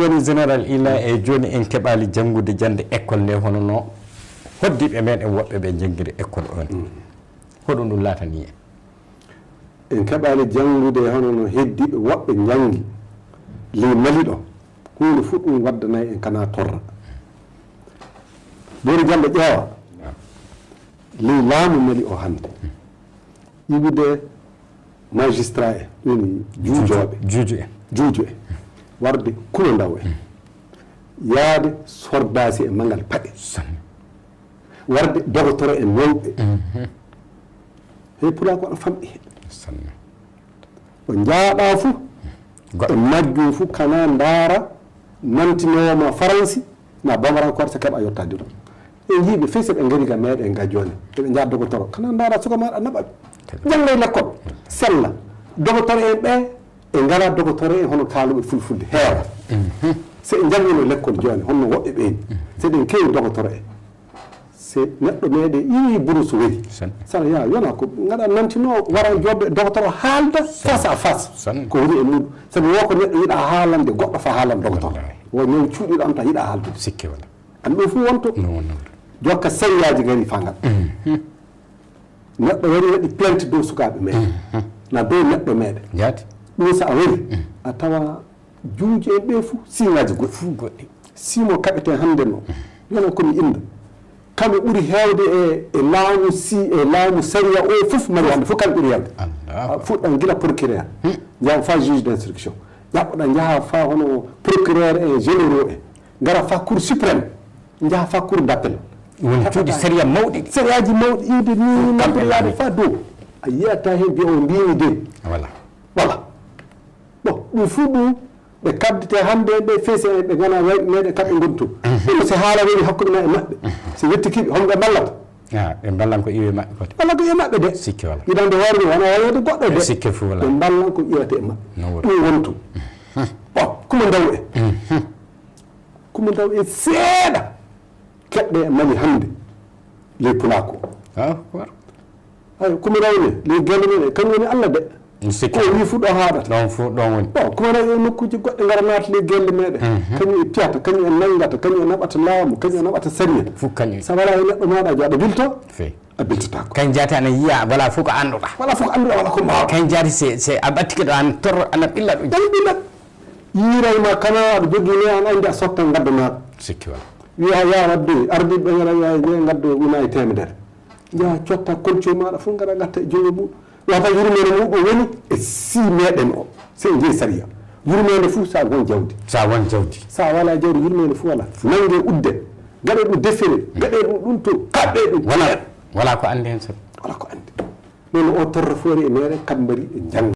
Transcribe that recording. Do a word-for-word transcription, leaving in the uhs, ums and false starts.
Jooni, Général Ila, e jooni en keɓaali janngude jannde école nde, hono no hoddiiɓe meɗen woɓɓe ɓe njanngiri école on. Hoɗum ɗum laatanii en? En keɓaali janngude hono no heddiiɓe woɓɓe njanngi ley Mali ɗo. Huunde fof ɗum waddanay en kana torra. Boori Jallo ƴeewa ley laamu Mali o hannde. Iwude magistrat en, ɗum juujooɓe. Juuju en. Juuju en. Warde kuno ndaw en. Yaade sordaasi e mangal paɗe. Sanne. Warde dogotoro e mawɓe. He pulaa ko waɗa famɗi he. Sanne. Ko njaaɗa fof, goɗɗo e majjum fof kana ndaara, nantinoowo ma Faransi, na bamarankoore so keɓa yottaade ɗum. En njii ɓe fii so ɓe ngari ga meeɗen ga jooni. Eɓe njaha dogotoro, kana ndaara suka maaɗa naɓa ɓe. Jannga e lekkol, sella. Dogotoro en ɓe, e ngala dogotoro en hono kaaluɓe fulfulde, heewa. So en njanngiino lekkol jooni, honno woɓɓe ɓe ni. So eɗen keewi dogotoro en. Se neɗɗo meeɗe iwi burusu weli. Sara ya, yona ko ngaɗa nantino, wara jodde dogotoro haalda face à face. Ko woni e muɗum. Sabu wo ko neɗɗo yiɗa haalande goɗɗo fa haalan dogotoro. Wo ñaw cuuɗiɗo am ta yiɗa haaldude. Sikke wala. An ɗum fof wonto. Jokka sariyaji gari fangal. Neɗɗo wari waɗi plainte dow sukaaɓe meeɗe. Na dow neɗɗo meeɗe. Jaati. Ɗum so a wari, a tawa juuji en ɓe fof siŋaaji goɗɗi. Fof goɗɗi. Simo kaɓeten hannde no. Yona ko mi inda. Kamɓe ɓuri heewde e, e laamu si, e laamu sariya o fof mari hannde fof kamɓe ɓuri heewde. Allahu. A fuɗɗan gila procureur. Njaha fa juge d'instruction. Ƴaɓɓoɗa njaha fa hono procureur e généraux e. Ngara fa cour suprême. Njaha fa cour d'appel. Woni cuuɗi sariya mawɗi. Sariyaaji mawɗi iwde ni kamɓe naɓɓirlaade fa dow. A yiyata heen mbiya o mbimi de. Voilà. Voilà. Bon, ɗum fof ɗum ɓe kaddite hannde ɓe feese ɓe ngana wayɓe meeɗen kamɓe ngoni toon. Ɗum si haala woni hakkunde ma e maɓɓe. Si wettikiiɓe, homo ɓe mballata? Ah, ɓe mballan ko iwe maɓɓe kadi. Walla ko iwe maɓɓe de. Sikke wala. Iɗande hoore mum wona wayode goɗɗo de. Sikke fof wala. Ɓe mballan ko iwata e maɓɓe. No woni. Ɗum woni toon. Bon, kuma ndaw en. Kuma ndaw en seeɗa. Keɓɗe e Mali hannde. Ley pulaa ko. Ah, ko. Ay, kuma ndaw ne, ley gelle meɗen, kañum woni Allah de. Ko o wi fu ɗo haaɗata. Ɗon fu ɗon woni. Bon, kuma ndaw e nokkuuji goɗɗe ngara naata ley gelle meɗen. Kañum e piyata, kañum e nanngata, kañum e naɓata laamu, kañum e naɓata sariya. Fof kañum. Sa wala e neɗɗo maaɗa jaaɗo bilto. Fey. A biltata ko. Kañ jaati ana yiya, wala fof ko annduɗa. Wala fof ko annduɗa, wala ko mbaawa. Kañ jaati se, se a ɓattike ɗo an tor, ana ɓilla ɗo. Ana ɓilla. Yiiray ma kana aɗa jogii ne, an anndi a sottan ngadda ma. Sikki wala. Wiya ya wadde, ardiiɓe ɓe ngara wiya, wiya ngaddo una e teemedere. Njaha cotta kolco maaɗa fof ngara ngatta e junngo mum. Wata yurmeende muɗum woni e si meɗen o. Se en jeyi sariya. Yurmeende fof sa won jawdi. Sa won jawdi. Sa wala jawdi, yurmeende fof wala. Nange udde. Gaɗe ɗum defere. Gaɗe ɗum ɗum to. Kaɓɓe ɗum. Wala, wala ko anndi heen sabu. Wala ko anndi. Noon o torra fof ari e meere kaɓmbari e njannga.